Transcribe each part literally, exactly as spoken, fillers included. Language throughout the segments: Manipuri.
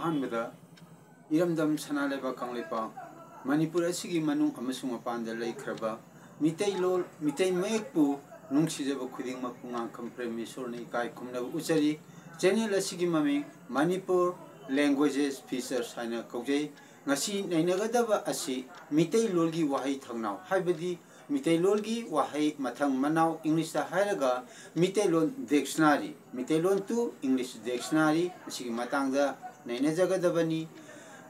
ꯑꯍꯥꯟꯕꯗ, ꯏꯔꯝꯗꯝ ꯁꯅꯥ ꯂꯩꯕꯥꯛ ꯀꯪꯂꯩꯄꯥꯛ ꯃꯅꯤꯄꯨꯔ ꯑꯁꯤꯒꯤ ꯃꯅꯨꯡ ꯑꯃꯁꯨꯡ ꯃꯄꯥꯟꯗ ꯂꯩꯈ꯭ꯔꯕ ꯃꯤꯇꯩꯂꯣꯟ, ꯃꯤꯇꯩ ꯃꯌꯦꯛꯄꯨ ꯅꯨꯡꯁꯤꯖꯕ ꯈꯨꯗꯤꯡꯃꯛꯄꯨ ꯉꯥꯡꯐꯝ ꯄ꯭ꯔꯦꯃꯦꯁꯣꯔꯅ ꯏꯀꯥꯏ ꯈꯨꯝꯅꯕ ꯎꯠꯆꯔꯤ꯫ ꯆꯦꯅꯦꯜ ꯑꯁꯤꯒꯤ ꯃꯃꯤꯡ ꯃꯅꯤꯄꯨꯔ ꯂꯦꯡꯒ꯭ꯋꯦꯖꯦꯁ ꯐꯤꯆꯔꯁ ꯍꯥꯏꯅ ꯀꯧꯖꯩ꯫ ꯉꯁꯤ ꯅꯩꯅꯒꯗꯕ ꯑꯁꯤ ꯃꯤꯇꯩꯂꯣꯟꯒꯤ ꯋꯥꯍꯩ ꯊꯧꯅꯥꯎ, ꯍꯥꯏꯕꯗꯤ ꯃꯤꯇꯩꯂꯣꯟꯒꯤ ꯋꯥꯍꯩ ꯃꯊꯪ ꯃꯅꯥꯎ, ꯏꯪꯂꯤꯁꯇ ꯍꯥꯏꯔꯒ Meiteilon dictionary, Meiteilon to English dictionary, ꯃꯁꯤꯒꯤ ꯃꯇꯥꯡꯗ ꯅꯩꯅꯖꯒꯗꯕꯅꯤ꯫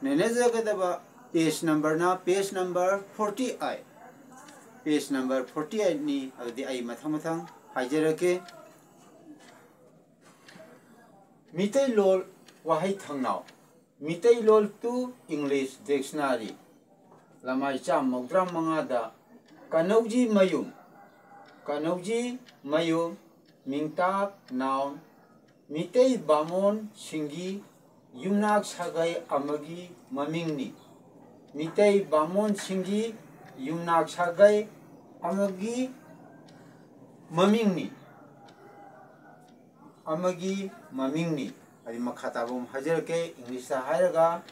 ꯅꯩꯅꯖꯒꯗꯕ ꯄꯦꯖ ꯅꯝꯕꯔꯅ page number forty eight, page number forty eight ꯅꯤ꯫ ꯑꯗꯨꯗꯤ ꯑꯩ ꯃꯊꯪ ꯃꯊꯪ ꯍꯥꯏꯖꯔꯛꯀꯦ꯫ ꯃꯤꯇꯩꯂꯣꯟ ꯋꯥꯍꯩ ꯊꯧꯅꯥꯎ, ꯃꯤꯇꯩꯂꯣꯟ to English dictionary, ꯂꯃꯥꯏ ꯆꯥꯝ ꯃꯧꯗ꯭ꯔꯥ ꯃꯉꯥꯗ ꯀꯅꯧꯖꯤ ꯃꯌꯨꯝ, ꯀꯅꯧꯖꯤ ꯃꯌꯨꯝ, ꯃꯤꯡꯇꯥꯛ, noun, ꯃꯤꯇꯩ ꯕꯥꯃꯣꯟꯁꯤꯡꯒꯤ ꯌꯨꯝꯅꯥꯛ ꯁꯥꯒꯩ ꯑꯃꯒꯤ ꯃꯃꯤꯡꯅꯤ꯫ ꯃꯤꯇꯩ ꯕꯥꯃꯣꯟꯁꯤꯡꯒꯤ ꯌꯨꯝꯅꯥꯛ ꯁꯥꯒꯩ ꯑꯃꯒꯤ ꯃꯃꯤꯡꯅꯤ꯫ ꯑꯃꯒꯤ ꯃꯃꯤꯡꯅꯤ꯫ ꯑꯩ ꯃꯈꯥ ꯇꯥꯕ ꯑꯃꯨꯛ ꯍꯥꯏꯖꯔꯛꯀꯦ, ꯏꯪꯂꯤꯁꯇ ꯍꯥꯏꯔꯒ,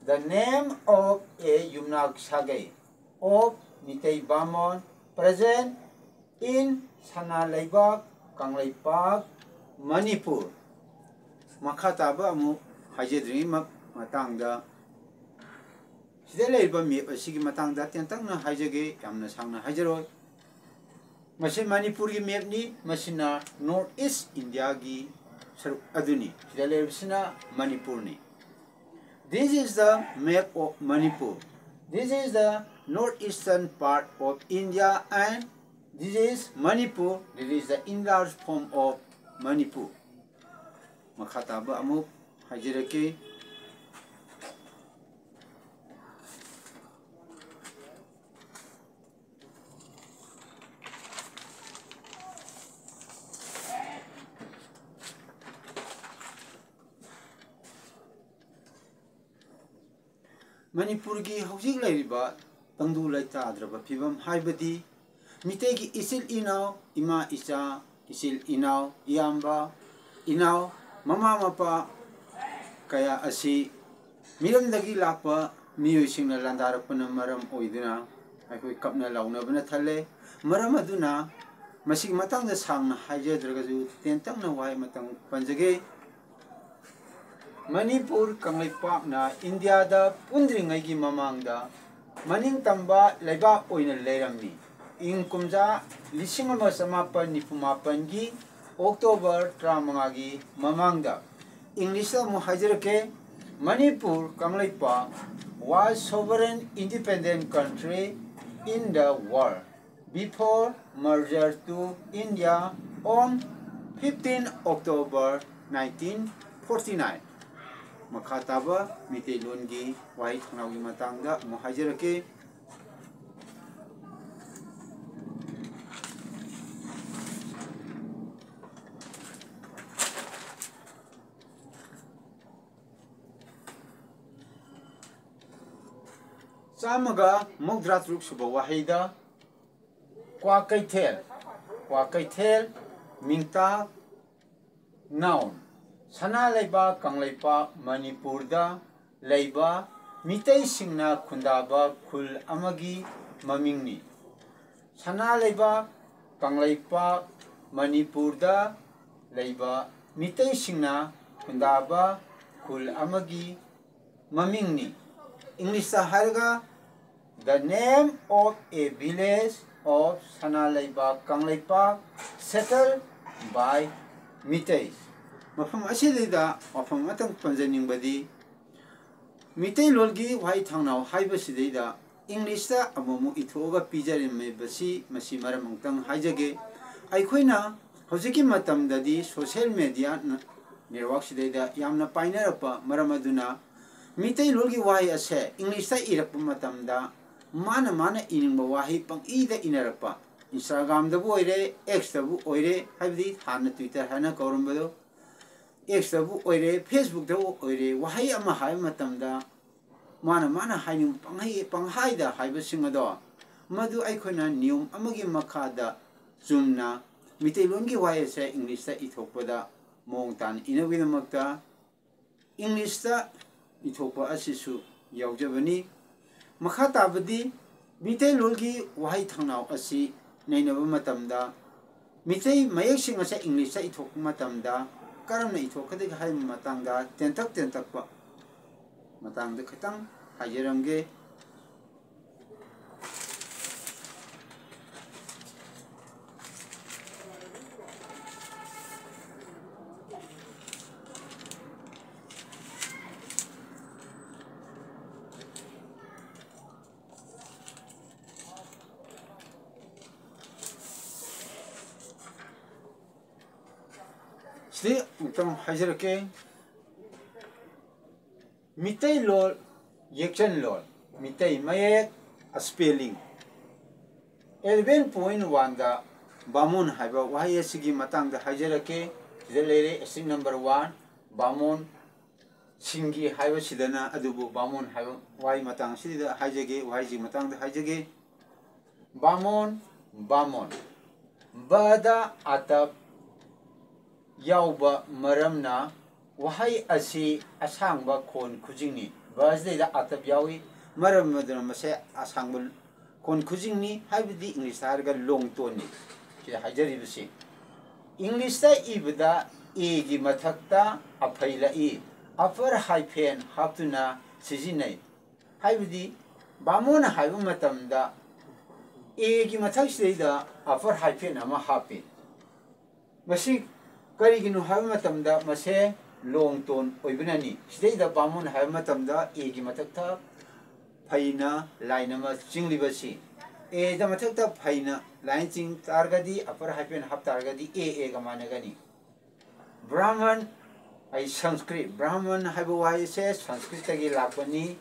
"The name of a ꯌꯨꯝꯅꯥꯛ ꯁꯥꯒꯩ of ꯃꯤꯇꯩ ꯕꯥꯃꯣꯟ present in ꯁꯅꯥ ꯂꯩꯕꯥꯛ ꯀꯪꯂꯩꯄꯥꯛ ꯃꯅꯤꯄꯨꯔ"꯫ ꯃꯈꯥ ꯇꯥꯕ ꯑꯃꯨꯛ ꯍꯥꯏꯖꯗ꯭ꯔꯤꯉꯩ ꯃ-, ꯃꯇꯥꯡꯗ, ꯁꯤꯗ ꯂꯩꯔꯤꯕ ꯃꯦꯞ ꯑꯁꯤꯒꯤ ꯃꯇꯥꯡꯗ ꯇꯦꯟꯇꯛꯅ ꯍꯥꯏꯖꯒꯦ, ꯌꯥꯝꯅ ꯁꯥꯡꯅ ꯍꯥꯏꯖꯔꯣꯏ꯫ ꯃꯁꯤ ꯃꯅꯤꯄꯨꯔꯒꯤ ꯃꯦꯞꯅꯤ, ꯃꯁꯤꯅ ꯅꯣꯔꯠ ꯏꯁ ꯏꯟꯗꯤꯌꯥꯒꯤ ꯁꯔꯨꯛ ꯑꯗꯨꯅꯤ꯫ ꯁꯤꯗ ꯂꯩꯔꯤꯕꯁꯤꯅ ꯃꯅꯤꯄꯨꯔꯅꯤ꯫ This is the map of Manipur. This is the northeastern part of India and this is Manipur. This is the enlarged form of Manipur. ꯃꯈꯥ ꯇꯥꯕ ꯑꯃꯨꯛ ꯍꯥꯏꯖꯔꯛꯀꯦ꯫ ꯃꯅꯤꯄꯨꯔꯒꯤ ꯍꯧꯖꯤꯛ ꯂꯩꯔꯤꯕ ꯇꯪꯗꯨ ꯂꯩꯇꯥꯗ꯭ꯔꯕ ꯐꯤꯕꯝ, ꯍꯥꯏꯕꯗꯤ ꯃꯤꯇꯩꯒꯤ ꯏꯆꯤꯜ ꯏꯅꯥꯎ, ꯏꯃꯥ ꯏꯆꯥ, ꯏꯆꯤꯜ ꯏꯅꯥꯎ, ꯏꯌꯥꯝꯕ ꯏꯅꯥꯎ, ꯃꯃꯥ ꯃꯄꯥ, ꯀꯌꯥ ꯑꯁꯤ ꯃꯤꯔꯝꯗꯒꯤ ꯂꯥꯛꯄ ꯃꯤꯑꯣꯏꯁꯤꯡꯅ ꯂꯥꯟꯗꯥꯔꯛꯄꯅ ꯃꯔꯝ ꯑꯣꯏꯗꯨꯅ ꯑꯩꯈꯣꯏ ꯀꯞꯅ ꯂꯥꯎꯅꯕꯅ ꯊꯜꯂꯦ꯫ ꯃꯔꯝ ꯑꯗꯨꯅ ꯃꯁꯤꯒꯤ ꯃꯇꯥꯡꯗ ꯁꯥꯡꯅ ꯍꯥꯏꯖꯗ꯭ꯔꯒꯁꯨ ꯇꯦꯟꯇꯛꯅ ꯋꯥꯍꯩ ꯑꯃꯇꯪ ꯄꯟꯖꯒꯦ꯫ ꯃꯅꯤꯄꯨꯔ ꯀꯪꯂꯩꯄꯥꯛꯅ ꯏꯟꯗꯤꯌꯥꯗ ꯄꯨꯟꯗ꯭ꯔꯤꯉꯩꯒꯤ ꯃꯃꯥꯡꯗ ꯃꯅꯤꯡ ꯇꯝꯕ ꯂꯩꯕꯥꯛ ꯑꯣꯏꯅ ꯂꯩꯔꯝꯃꯤ꯫ ꯏꯪ ꯀꯨꯝꯖꯥ ꯂꯤꯁꯤꯡ ꯑꯃ ꯆꯃꯥꯄꯟ ꯅꯤꯐꯨ ꯃꯥꯄꯟꯒꯤ ꯑꯣꯛꯇꯣꯕꯔ ꯇꯔꯥꯃꯉꯥꯒꯤ ꯃꯃꯥꯡꯗ, ꯏꯪꯂꯤꯁꯇ ꯑꯃꯨꯛ ꯍꯥꯏꯖꯔꯛꯀꯦ, Manipur Kangleipak was sovereign independent country in the world before merger to India on fifteen October nineteen forty nine꯫ ꯃꯈꯥ ꯇꯥꯕ ꯃꯤꯇꯩꯂꯣꯟꯒꯤ ꯋꯥꯍꯩ ꯊꯧꯅꯥꯎꯒꯤ ꯃꯇꯥꯡꯗ ꯑꯃꯨꯛ ꯍꯥꯏꯖꯔꯛꯀꯦ꯫ ꯆꯥꯝꯃꯒ ꯃꯧꯗ꯭ꯔꯥ ꯇꯔꯨꯛ ꯁꯨꯕ ꯋꯥꯍꯩꯗ ꯀ꯭ꯋꯥꯀꯩꯊꯦꯜ, ꯀ꯭ꯋꯥꯀꯩꯊꯦꯜ, ꯃꯤꯡꯇꯥ, noun, ꯁꯅꯥ ꯂꯩꯕꯥꯛ ꯀꯪꯂꯩꯄꯥꯛ ꯃꯅꯤꯄꯨꯔꯗ ꯂꯩꯕ ꯃꯤꯇꯩꯁꯤꯡꯅ ꯈꯨꯟꯗꯥꯕ ꯈꯨꯜ ꯑꯃꯒꯤ ꯃꯃꯤꯡꯅꯤ꯫ ꯁꯅꯥ ꯂꯩꯕꯥꯛ ꯀꯪꯂꯩꯄꯥꯛ ꯃꯅꯤꯄꯨꯔꯗ ꯂꯩꯕ ꯃꯤꯇꯩꯁꯤꯡꯅ ꯈꯨꯟꯗꯥꯕ ꯈꯨꯜ ꯑꯃꯒꯤ ꯃꯃꯤꯡꯅꯤ꯫ ꯏꯪꯂꯤꯁꯇ ꯍꯥꯏꯔꯒ, the name of a village of ꯁꯅꯥ ꯂꯩꯕꯥꯛ ꯀꯪꯂꯩꯄꯥꯛ settled by ꯃꯤꯇꯩ꯫ ꯃꯐꯝ ꯑꯁꯤꯗꯩꯗ ꯋꯥꯐꯝ ꯑꯃꯇꯪ ꯄꯟꯖꯅꯤꯡꯕꯗꯤ, ꯃꯤꯇꯩꯂꯣꯟꯒꯤ ꯋꯥꯍꯩ ꯊꯧꯅꯥꯎ ꯍꯥꯏꯕꯁꯤꯗꯩꯗ ꯏꯪꯂꯤꯁꯇ ꯑꯃꯨꯛ ꯑꯃꯨꯛ ꯏꯊꯣꯛꯑꯒ ꯄꯤꯖꯔꯝꯃꯤꯕꯁꯤ, ꯃꯁꯤ ꯃꯔꯝ ꯑꯃꯨꯛꯇꯪ ꯍꯥꯏꯖꯒꯦ꯫ ꯑꯩꯈꯣꯏꯅ ꯍꯧꯖꯤꯛꯀꯤ ꯃꯇꯝꯗꯗꯤ social media network ꯁꯤꯗꯩꯗ ꯌꯥꯝꯅ ꯄꯥꯏꯅꯔꯛꯄ ꯃꯔꯝ ꯑꯗꯨꯅ ꯃꯤꯇꯩꯂꯣꯟꯒꯤ ꯋꯥꯍꯩ ꯑꯁꯦ ꯏꯪꯂꯤꯁꯇ ꯏꯔꯛꯄ ꯃꯇꯝꯗ ꯃꯥꯅ ꯃꯥꯅ ꯏꯅꯤꯡꯕ ꯋꯥꯍꯩ ꯄꯪꯏꯗ ꯏꯅꯔꯛꯄ, Instagram ꯗꯕꯨ ꯑꯣꯏꯔꯦ, X ꯇꯕꯨ ꯑꯣꯏꯔꯦ, ꯍꯥꯏꯕꯗꯤ ꯍꯥꯟꯅ Twitter ꯍꯥꯏꯅ ꯀꯧꯔꯝꯕꯗꯣ, X ꯇꯕꯨ ꯑꯣꯏꯔꯦ, Facebook ꯇꯕꯨ ꯑꯣꯏꯔꯦ, ꯋꯥꯍꯩ ꯑꯃ ꯍꯥꯏꯕ ꯃꯇꯝꯗ ꯃꯥꯅ ꯃꯥꯅ ꯍꯥꯏꯅꯤꯡꯕ ꯄꯪꯍꯩ, ꯄꯪꯍꯥꯏꯗ ꯍꯥꯏꯕꯁꯤꯡ ꯑꯗꯣ, ꯃꯗꯨ ꯑꯩꯈꯣꯏꯅ ꯅꯤꯌꯣꯝ ꯑꯃꯒꯤ ꯃꯈꯥꯗ ꯆꯨꯝꯅ ꯃꯤꯇꯩꯂꯣꯟꯒꯤ ꯋꯥꯍꯩ ꯑꯁꯦ ꯏꯪꯂꯤꯁꯇ ꯏꯊꯣꯛꯄꯗ ꯃꯑꯣꯡ ꯇꯥꯅ ꯏꯅꯕꯒꯤꯗꯃꯛꯇ ꯏꯪꯂꯤꯁꯇ ꯏꯊꯣꯛꯄ ꯑꯁꯤꯁꯨ ꯌꯥꯎꯖꯕꯅꯤ꯫ ꯃꯈꯥ ꯇꯥꯕꯗꯤ ꯃꯤꯇꯩꯂꯣꯟꯒꯤ ꯋꯥꯍꯩ ꯊꯧꯅꯥꯎ ꯑꯁꯤ ꯅꯩꯅꯕ ꯃꯇꯝꯗ ꯃꯤꯇꯩ ꯃꯌꯦꯛꯁꯤꯡ ꯑꯁꯦ ꯏꯪꯂꯤꯁꯇ ꯏꯊꯣꯛꯄ ꯃꯇꯝꯗ ꯀꯔꯝꯅ ꯏꯊꯣꯛꯀꯗꯒꯦ ꯍꯥꯏꯕ ꯃꯇꯥꯡꯗ ꯇꯦꯟꯇꯛ ꯇꯦꯟꯇꯛꯄ ꯃꯇꯥꯡꯗ ꯈꯤꯇꯪ ꯍꯥꯏꯖꯔꯝꯒꯦ꯫ ꯁꯤꯗꯤ ꯑꯃꯨꯛꯇꯪ ꯍꯥꯏꯖꯔꯛꯀꯦ꯫ ꯃꯤꯇꯩꯂꯣꯟ ꯌꯦꯛꯆꯟꯂꯣꯟ, ꯃꯤꯇꯩ ꯃꯌꯦꯛ, spelling꯫ Eleven point one ꯗ ꯕꯥꯃꯣꯟ ꯍꯥꯏꯕ ꯋꯥꯍꯩ ꯑꯁꯤꯒꯤ ꯃꯇꯥꯡꯗ ꯍꯥꯏꯖꯔꯛꯀꯦ꯫ ꯁꯤꯗ ꯂꯩꯔꯦ, ꯁ꯭ꯇꯦꯞ ꯅꯝꯕꯔ ꯋꯥꯟ, ꯕꯥꯃꯣꯟ ꯁꯤꯡꯒꯤ ꯍꯥꯏꯕꯁꯤꯗꯅ꯫ ꯑꯗꯨꯕꯨ ꯕꯥꯃꯣꯟ ꯍꯥꯏꯕ ꯋꯥꯍꯩ ꯃꯇꯥꯡ ꯑꯁꯤꯗ ꯍꯥꯏꯖꯒꯦ, ꯋꯥꯍꯩꯁꯤꯒꯤ ꯃꯇꯥꯡꯗ ꯍꯥꯏꯖꯒꯦ꯫ ꯕꯥꯃꯣꯟ, ꯕꯥꯃꯣꯟ꯫ ꯕꯗ ꯑꯇꯞ ꯌꯥꯎꯕ ꯃꯔꯝꯅ ꯋꯥꯍꯩ ꯑꯁꯤ ꯑꯁꯥꯡꯕ ꯈꯣꯟ ꯈꯨꯖꯤꯡꯅꯤ꯫ ꯕꯁꯤꯗꯩꯗ ꯑꯇꯞ ꯌꯥꯎꯏ, ꯃꯔꯝ ꯑꯗꯨꯅ ꯃꯁꯦ ꯑꯁꯥꯡꯕ ꯈꯣꯟ ꯈꯨꯖꯤꯡꯅꯤ, ꯍꯥꯏꯕꯗꯤ ꯏꯪꯂꯤꯁꯇ ꯍꯥꯏꯔꯒ long tone ꯅꯤ꯫ ꯁꯤꯗ ꯍꯥꯏꯖꯔꯤꯕꯁꯤ ꯏꯪꯂꯤꯁꯇ ꯏꯕꯗ A ꯒꯤ ꯃꯊꯛꯇ ꯑꯐꯩ ꯂꯥꯛꯏ, upper hyphen ꯍꯥꯞꯇꯨꯅ ꯁꯤꯖꯤꯟꯅꯩ꯫ ꯍꯥꯏꯕꯗꯤ ꯕꯥꯃꯣꯟ ꯍꯥꯏꯕ ꯃꯇꯝꯗ A ꯒꯤ ꯃꯊꯛꯁꯤꯗꯩꯗ upper hyphen ꯑꯃ ꯍꯥꯞꯄꯤ꯫ ꯃꯁꯤ ꯀꯔꯤꯒꯤꯅꯣ ꯍꯥꯏꯕ ꯃꯇꯝꯗ ꯃꯁꯦ long tone ꯑꯣꯏꯕꯅꯅꯤ꯫ ꯁꯤꯗꯩꯗ ꯕꯥꯃꯣꯟ ꯍꯥꯏꯕ ꯃꯇꯝꯗ A ꯒꯤ ꯃꯊꯛꯇ ꯐꯩꯅ line ꯑꯃ ꯆꯤꯡꯂꯤꯕꯁꯤ, A ꯗ ꯃꯊꯛꯇ ꯐꯩꯅ line ꯆꯤꯡ ꯇꯥꯔꯒꯗꯤ, upper hyphen ꯍꯥꯞ ꯇꯥꯔꯒꯗꯤ A A ꯒ ꯃꯥꯟꯅꯒꯅꯤ꯫ ꯕ꯭ꯔꯥꯍꯃꯟ, ꯑꯩ ꯁꯪꯁꯀ꯭ꯔꯤꯠ, ꯕ꯭ꯔꯥꯍꯃꯟ ꯍꯥꯏꯕ ꯋꯥꯍꯩ ꯑꯁꯦ ꯁꯪꯁꯀ꯭ꯔꯤꯠꯇꯒꯤ ꯂꯥꯛꯄꯅꯤ꯫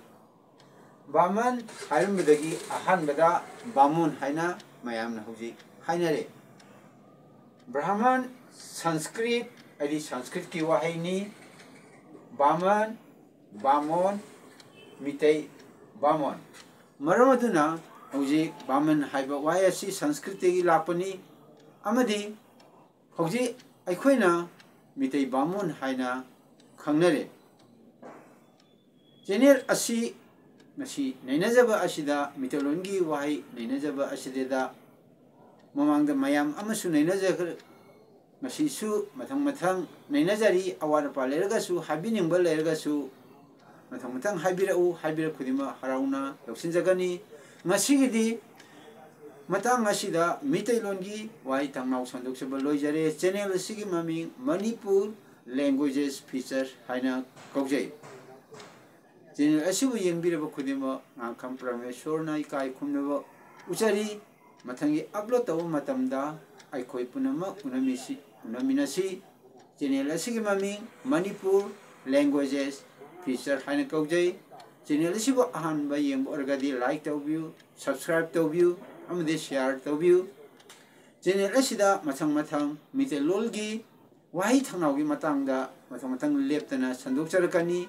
ꯕꯥꯃꯟ ꯍꯥꯏꯔꯝꯕꯗꯒꯤ ꯑꯍꯥꯟꯕꯗ ꯕꯥꯃꯣꯟ ꯍꯥꯏꯅ ꯃꯌꯥꯝꯅ ꯍꯧꯖꯤꯛ ꯍꯥꯏꯅꯔꯦ꯫ ꯕ꯭ꯔꯥꯍꯃꯟ ꯁꯪꯁꯀ꯭ꯔꯤꯠ, ꯍꯥꯏꯗꯤ ꯁꯪꯁꯀ꯭ꯔꯤꯠꯀꯤ ꯋꯥꯍꯩꯅꯤ꯫ ꯕꯥꯃꯟ, ꯕꯥꯃꯣꯟ, ꯃꯤꯇꯩ ꯕꯥꯃꯣꯟ꯫ ꯃꯔꯝ ꯑꯗꯨꯅ ꯍꯧꯖꯤꯛ ꯕꯥꯃꯟ ꯍꯥꯏꯕ ꯋꯥꯍꯩ ꯑꯁꯤ ꯁꯪꯁꯀ꯭ꯔꯤꯠꯇꯒꯤ ꯂꯥꯛꯄꯅꯤ ꯑꯃꯗꯤ ꯍꯧꯖꯤꯛ ꯑꯩꯈꯣꯏꯅ ꯃꯤꯇꯩ ꯕꯥꯃꯣꯟ ꯍꯥꯏꯅ ꯈꯪꯅꯔꯦ꯫ ꯆꯦꯅꯦꯜ ꯑꯁꯤ ꯉꯁꯤ ꯅꯩꯅꯖꯕ ꯑꯁꯤꯗ, ꯃꯤꯇꯩꯂꯣꯟꯒꯤ ꯋꯥꯍꯩ ꯅꯩꯅꯖꯕ ꯑꯁꯤꯗ ꯃꯃꯥꯡꯗ ꯃꯌꯥꯝ ꯑꯃꯁꯨ ꯅꯩꯅꯖꯈ꯭ꯔꯦ꯫ ꯉꯁꯤꯁꯨ ꯃꯊꯪ ꯃꯊꯪ ꯅꯩꯅꯖꯔꯤ꯫ ꯑꯋꯥꯠ ꯑꯄꯥ ꯂꯩꯔꯒꯁꯨ, ꯍꯥꯏꯕꯤꯅꯤꯡꯕ ꯂꯩꯔꯒꯁꯨ ꯃꯊꯪ ꯃꯊꯪ ꯍꯥꯏꯕꯤꯔꯛꯎ꯫ ꯍꯥꯏꯕꯤꯔꯛ ꯈꯨꯗꯤꯡꯃꯛ ꯍꯔꯥꯎꯅ ꯂꯧꯁꯤꯟꯖꯒꯅꯤ꯫ ꯉꯁꯤꯒꯤꯗꯤ ꯃꯇꯥꯡ ꯑꯁꯤꯗ ꯃꯤꯇꯩꯂꯣꯟꯒꯤ ꯋꯥꯍꯩ ꯊꯪꯅꯥꯎ ꯁꯟꯗꯣꯛꯆꯕ ꯂꯣꯏꯖꯔꯦ꯫ ꯆꯦꯅꯦꯜ ꯑꯁꯤꯒꯤ ꯃꯃꯤꯡ ꯃꯅꯤꯄꯨꯔ ꯂꯦꯡꯒ꯭ꯋꯦꯖꯦꯁ ꯐꯤꯆꯔ ꯍꯥꯏꯅ ꯀꯧꯖꯩ꯫ ꯆꯦꯅꯦꯜ ꯑꯁꯤꯕꯨ ꯌꯦꯡꯕꯤꯔꯕ ꯈꯨꯗꯤꯡꯃꯛ ꯉꯥꯡꯈꯝ ꯄ꯭ꯔꯃꯦꯁꯣꯔꯅ ꯏꯀꯥꯏ ꯈꯨꯝꯅꯕ ꯎꯠꯆꯔꯤ꯫ ꯃꯊꯪꯒꯤ ꯑꯞꯂꯣꯗ ꯇꯧꯕ ꯃꯇꯝꯗ ꯑꯩꯈꯣꯏ ꯄꯨꯝꯅꯃꯛ ꯎꯅꯃꯤꯁꯤ-, ꯎꯅꯃꯤꯟꯅꯁꯤ꯫ ꯆꯦꯅꯦꯜ ꯑꯁꯤꯒꯤ ꯃꯃꯤꯡ ꯃꯅꯤꯄꯨꯔ ꯂꯦꯡꯒ꯭ꯋꯦꯖꯦꯁ ꯐꯤꯆꯔ ꯍꯥꯏꯅ ꯀꯧꯖꯩ꯫ ꯆꯦꯅꯦꯜ ꯑꯁꯤꯕꯨ ꯑꯍꯥꯟꯕ ꯌꯦꯡꯕ ꯑꯣꯏꯔꯒꯗꯤ ꯂꯥꯏꯛ ꯇꯧꯕꯤꯌꯨ, ꯁꯕꯁꯀ꯭ꯔꯥꯏꯕ ꯇꯧꯕꯤꯌꯨ ꯑꯃꯗꯤ ꯁꯤꯌꯥꯔ ꯇꯧꯕꯤꯌꯨ꯫ ꯆꯦꯅꯦꯜ ꯑꯁꯤꯗ ꯃꯊꯪ ꯃꯊꯪ ꯃꯤꯇꯩꯂꯣꯟꯒꯤ ꯋꯥꯍꯩ ꯊꯪꯅꯥꯎꯒꯤ ꯃꯇꯥꯡꯗ ꯃꯊꯪ ꯃꯊꯪ ꯂꯦꯞꯇꯅ ꯁꯟꯗꯣꯛꯆꯔꯛꯀꯅꯤ꯫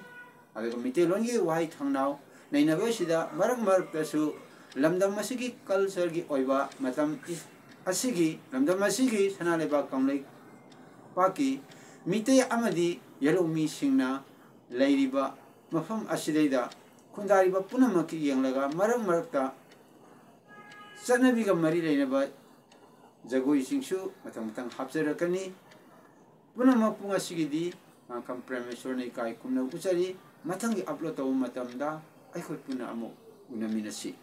ꯑꯗꯨꯒ ꯃꯤꯇꯩꯂꯣꯟꯒꯤ ꯋꯥꯍꯩ ꯊꯪꯅꯥꯎ ꯅꯩꯅꯕ ꯑꯁꯤꯗ ꯃꯔꯛ ꯃꯔꯛꯇꯁꯨ ꯂꯝꯗꯝ ꯑꯁꯤꯒꯤ ꯀꯜꯆꯔꯒꯤ ꯑꯣꯏꯕ ꯃꯇꯝ ꯏ-, ꯑꯁꯤꯒꯤ ꯂꯝꯗꯝ ꯑꯁꯤꯒꯤ ꯁꯅꯥ ꯂꯩꯕꯥꯛ ꯀꯪꯂꯩꯄꯥꯛꯀꯤ ꯃꯤꯇꯩ ꯑꯃꯗꯤ ꯌꯦꯜꯍꯧꯃꯤꯁꯤꯡꯅ ꯂꯩꯔꯤꯕ ꯃꯐꯝ ꯑꯁꯤꯗꯩꯗ ꯈꯨꯟꯗꯥꯔꯤꯕ ꯄꯨꯝꯅꯃꯛꯀꯤ ꯌꯦꯡꯂꯒ ꯃꯔꯛ ꯃꯔꯛꯇ ꯆꯠꯅꯕꯤꯒ ꯃꯔꯤ ꯂꯩꯅꯕ ꯖꯒꯣꯏꯁꯤꯡꯁꯨ ꯃꯊꯪ ꯃꯊꯪ ꯍꯥꯞꯆꯔꯛꯀꯅꯤ꯫ ꯄꯨꯝꯅꯃꯛꯄꯨ ꯉꯁꯤꯒꯤꯗꯤ ꯉꯥꯡꯈꯝ ꯄ꯭ꯔꯦꯃꯦꯁꯣꯔꯅ ꯏꯀꯥꯏ ꯈꯨꯝꯅꯕ ꯎꯠꯆꯔꯤ꯫ ꯃꯊꯪꯒꯤ ꯑꯞꯂꯣꯗ ꯇꯧꯕ ꯃꯇꯝꯗ ꯑꯩꯈꯣꯏ ꯄꯨꯟꯅ ꯑꯃꯨꯛ ꯎꯅꯃꯤꯟꯅꯁꯤ꯫